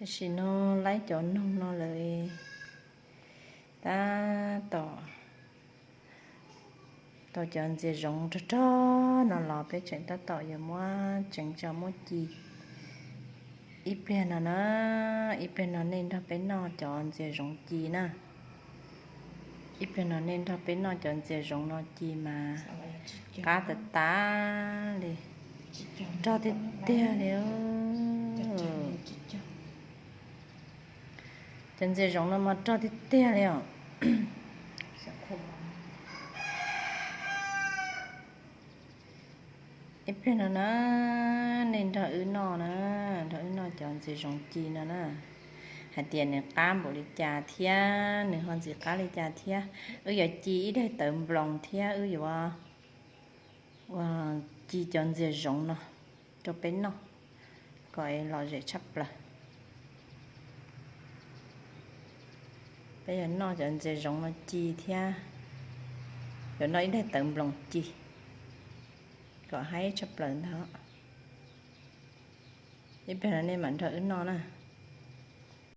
Tam sim no laib cov noog no lawm, tab tom tau cov ntxias zoov rog rog no los peb tseem tab tom yuav muab tseev tso muab ci. Ib pliag no na, ib pliag no nej nrog peb noj cov ntxias zoov ci na. Ib pliag no nej nrog peb noj cov ntxias zoov no ci mas qab tas tas li, rog tiag tiag li. Cov ntxias zoov no mas rog tiag tiag li os. Ib pliag no na, nej nrog wb noj na, nrog wb noj cov ntxias zoov ci no na, hais tias nws qab npaum li cas thiab nws ho ntxim qab li cas thiab. Wb yuav ci ib daim tawv nploos thiab wb yuav ua ci cov ntxias zoov no rau peb noj kom lom zem tshaj plaws. Peb yuav noj cov ntxias zoov no ci thiab yuav noj ib daim tawv nploos ci kom haib tshaj plaws ntag. Ib pliag no nej mam nrog wb noj na.